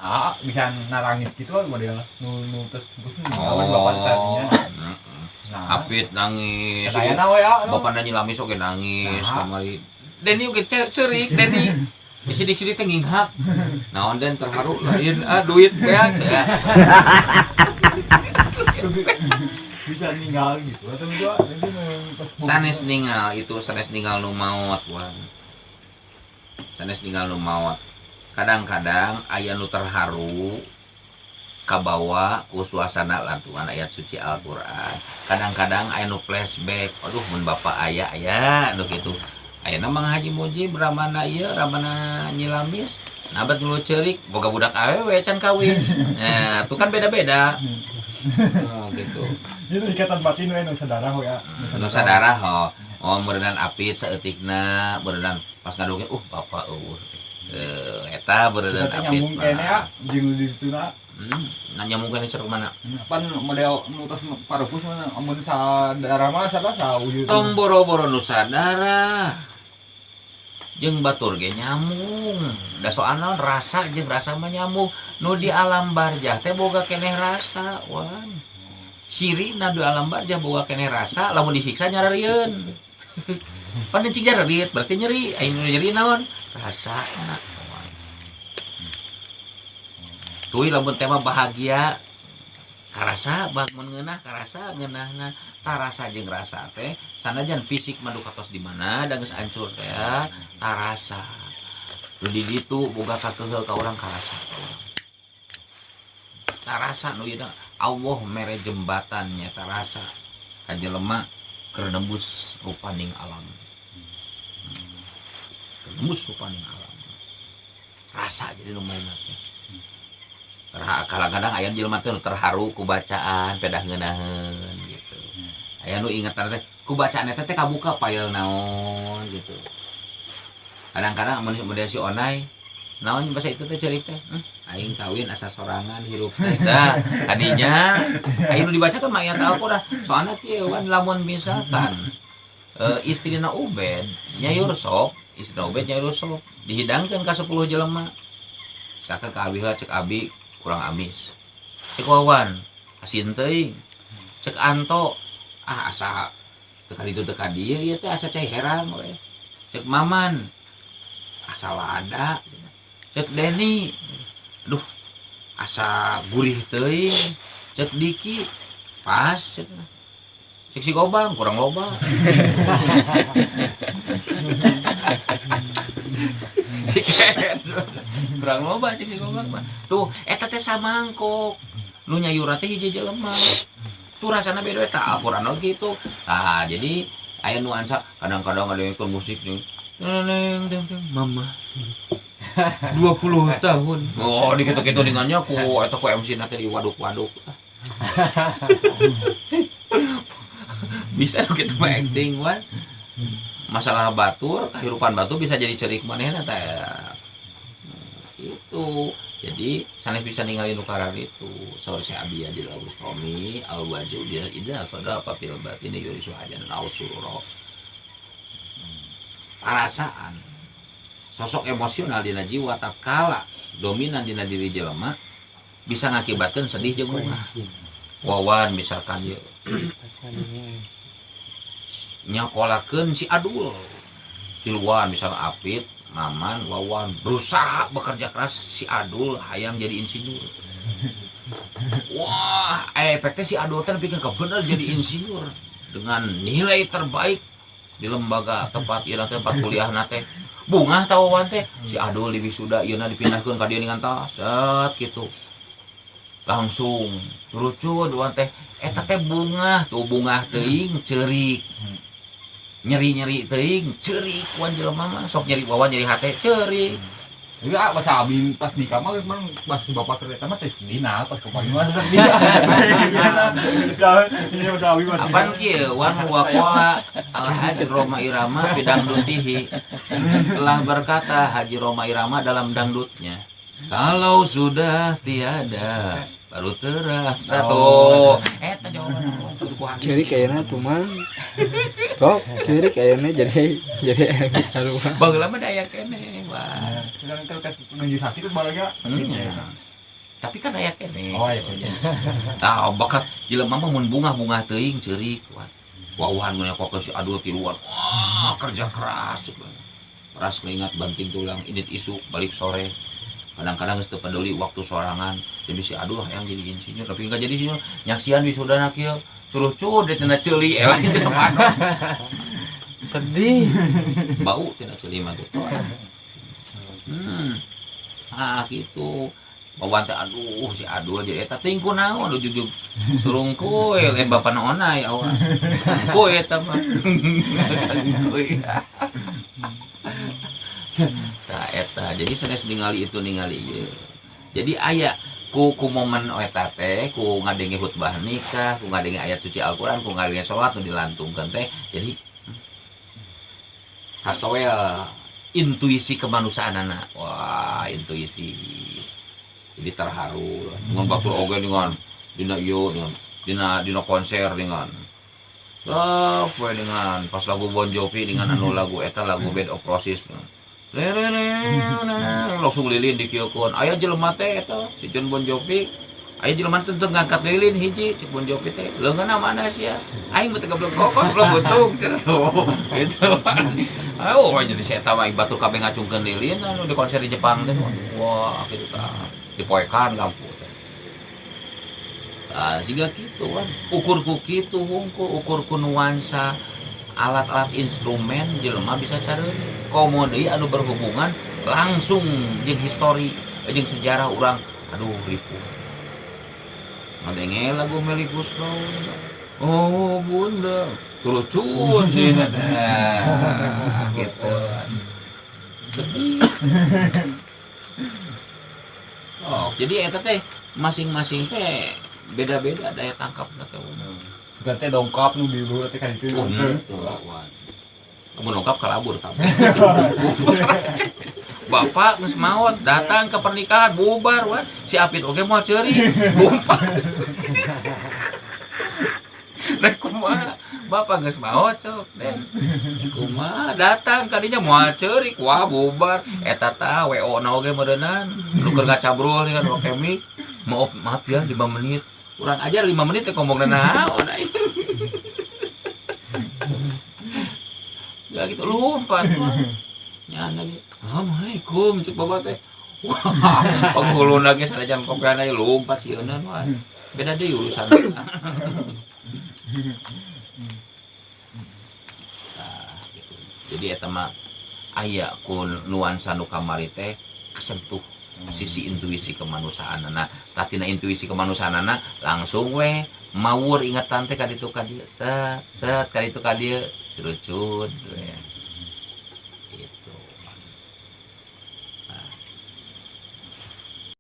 Ah, bisa narangis gitu kan model nu nu terus pusing oh. Bapak tadinya. Nah, Apit nangis. Kayaknya we ya. Bapak nanya lamis oke nangis Nah. kamari. Denny oke cerik Denny. Di sidik-sidik teh nginghak. Naon den terharu lain ah duit teh. Bisa ninggal gitu atau enggak nanti pas Sanes ningal itu sanes ningal nu maot wan. Sanes ningal nu maot. Kadang-kadang aya nu terharu kabawa ku suasana lantuan ayat suci Al-Qur'an. Kadang-kadang aya nu flashback, aduh mun bapak aya aya nu kitu. Ayeuna Mang Haji Mujib ramana ieu ramana nyilamis nabat nu ceurik boga budak awewe can kawin. Nah, itu kan beda-beda. Oh, gitu. Itu ikatan batin we nu sadarah we ya. Nu sadarah oh. Oh, meureunan apit saeutikna, meureunan pas ngadongeng bapak eueuh. Eta meureunan Kita teh apit. Nyambung kene ya jeung di ditu na. Nanya mungkin seru mana? Pan model nu tos parupus mah amun sadarah mah salah saujud. Tong boro-boro nu sadarah. Jeung batur ge nyamung. Da soalna rasa jeung rasa mah nyamung. Nu di alam barjah teh boga keneh rasa, wan. Cirina di alam barjah boga keneh rasa, lamun disiksa nyararieun. Pan cing nyararit berarti nyeri, aya nu nyeri naon? Rasana. Tuy lamun tema bahagia karasa bag mun ngeunah karasa ngeunahna tarasa jeung rasa teh sanajan fisik mah duka tos di mana da geus hancur teh ya, tarasa nu di ditu boga kakeheul ka urang karasa ka urang tarasa nu ieu Allah mere jembatan nya tarasa ka jelema keur nembus rupaning alam. Keur nembus rupaning alam rasa jadi nu main teh. Kadang-kadang aya jelema teh nu terharu ku bacaan pedah ngeunaheun gitu. Aya nu ingetan teh ku bacaan eta teh kabuka file naon gitu. Kadang-kadang mun model si Onai naon bahasa itu teh cerik teh. Aing kawin asa sorangan hirup teh. Dah tadinya aya nu dibaca kan mah ayat Al-Qur'an. Soalna kieu wan lamun misalkan istrina Ubed nyayur sop, istrina Ubed nyayur sop dihidangkeun ka 10 jelema. Misalkan ka abi lah cek abi kurang amis. Cek Wawan asin teuing. Cek Anto ah asa teu ka ditu teu ka dieu ieu teh asa cai herang we. Cek Maman asa lada. Cek Deni duh asa gurih teuing. Cek Diki pas cek. Cek si Gobang kurang loba. Cek kurang loba cek si Gobang mah. Tuh eta teh samangkok. Nu nyayurna teh hiji jelema. Tuh rasana beda eta Al-Qur'an oge gitu. Tah jadi aya nuansa kadang-kadang ada yang ikut musik nih. Neng neng neng mama 20 tahun. Oh, dikitu-kitu dengannya ku eta ku MC na teh diwaduk-waduk. Bisa gitu mah acting wan. Masalah batur, kehidupan batur bisa jadi cerik manehna teh. Itu. Jadi sanes bisa ninggalin nu karar itu. Saur si Abi Yazid Al-Bustami, al-wajib dia idza sadaqa fil batin yurisu hajanan aw surura. Perasaan sosok emosional dina jiwa tatkala dominan dina diri jelema bisa ngakibatkeun sedih jeung bungah. Wawan misalkan ieu nyakolakeun si Adul tiluan misalnya Apit, Maman, Wawan berusaha bekerja keras si Adul hayang jadi insinyur. Wah, efeknya si Adul teh pikir kebener jadi insinyur dengan nilai terbaik di lembaga tempat ieu teh tempat kuliah na teh. Bungah tah Wawan teh si Adul di wisuda ieu na dipindahkeun ka dieu dengan tas set gitu. Langsung curucut Wawan teh eta teh bungah tuh bungah teuing ceurik. Nyeri-nyeri teuing ceurik wan jelema mah sok nyeri Wawan nyeri hate ceurik. Iya, pas abi pas nikah mah memang pas bapak kereta mah teh sedih nah, pas kepagi mah sedih. Iya, pas abi mah. Apaan kieu wan wakola Al Haji Rhoma Irama bidangdutihi telah berkata Haji Rhoma Irama dalam dangdutnya, kalau sudah tiada baru terasa tuh eta jawaban kudu ku hadis. Ceurik kayaknya tuh mah. Tok, ceurik kayaknya jadi aduh. Baheula mah da aya keneh wah. Sedangkan kalau kas menuju sakit itu bahagia. Hmm, ya. Tapi kan aya keneh. Oh, aya keneh. Tah, bakat jelema mah mun bungah-bungah teuing ceurik wan. Wawuhan mun kok si Adul tiluan. Wah, kerja keras. Keras keringat banting tulang, indit isuk balik sore. Kadang-kadang geus teu peduli waktu sorangan. Jadi si Adul hayang jadi insinyur, tapi enggak jadi insinyur. Nyaksian wisudana kieu. Suruh cud tina ceuli elah tina panon. Sedih. Bau tina ceuli mah gitu. Ah gitu. Bawa teh aduh si Adul jadi eta teuing kunaon ujug-ujug surungkuy lain bapana onai awas. Kuy eta mah. Kuy. Tah eta jadi sanes ningali itu ningali ieu. Jadi aya ku momen eta teh ku ngadenge khutbah nikah, ku ngadenge ayat suci Al-Qur'an, ku ngadenge salat nu dilantungkeun teh jadi katoel intuisi kemanusiaanana. Wah, intuisi. Jadi terharu dengan batur oge dengan dina ieu dengan dina dina konser dengan poe dengan pas lagu Bon Jovi dengan anu lagu eta lagu Bed of Roses. Langsung lilin dikieukeun. Aya jelema teh eta si John Bon Jovi. Aya jelema teh teu ngangkat lilin hiji cek Bon Jovi teh. Leungeunna mana sia? Aing mah teu goblok kokon belum butuh cenah tuh. Gitu. Oh, jadi si eta mah batur kabeh ngacungkeun lilin anu di konser di Jepang teh. Wah, kitu tah. Dipoekan lampu teh. Ah, siga kitu kan. Ukur ku kitu hungkul, ukur ku nuansa alat-alat instrumen jelema bisa careun. Komo deui anu berhubungan langsung jeung histori jeung sejarah urang. Aduh, ripuh. Ngadenge lagu Melly Goeslaw. Oh, bunda. Kerucut sih teh. Gitu. Sedih. Oh, jadi eta teh masing-masing teh beda-beda daya tangkap teh. Sugan teh dongkap nu di luhur teh kan itu. Oh, henteu wan. Kamu dongkap kalabur kamu. Bapak geus maot datang ke pernikahan bubar wan. Si Apit oge moal ceuri. Bubar. Rek kumaha? Bapak geus maot sok den. Kumaha datang kadinya moal ceurik wah bubar. Eta tah WO na oge meureunan. Nu keur ngacabrul kan make mic. Maaf, maaf ya 5 menit. Kurang ajar 5 menit teh ngomong naon aing. Ya gitu lompat mah. Nyana ge. Assalamualaikum cek bapak teh. Wah, penghuluna ge sanajan kopean aya lompat sieun wah. Beda deui urusan. Nah, gitu. Jadi eta mah aya ku nuansa nu kamari teh kesentuh sisi intuisi kemanusiaanana. Tatina intuisi kemanusiaanana langsung we mawur ingatan teh ka ditu ka dieu. Set set ka ditu ka dieu cerucut we.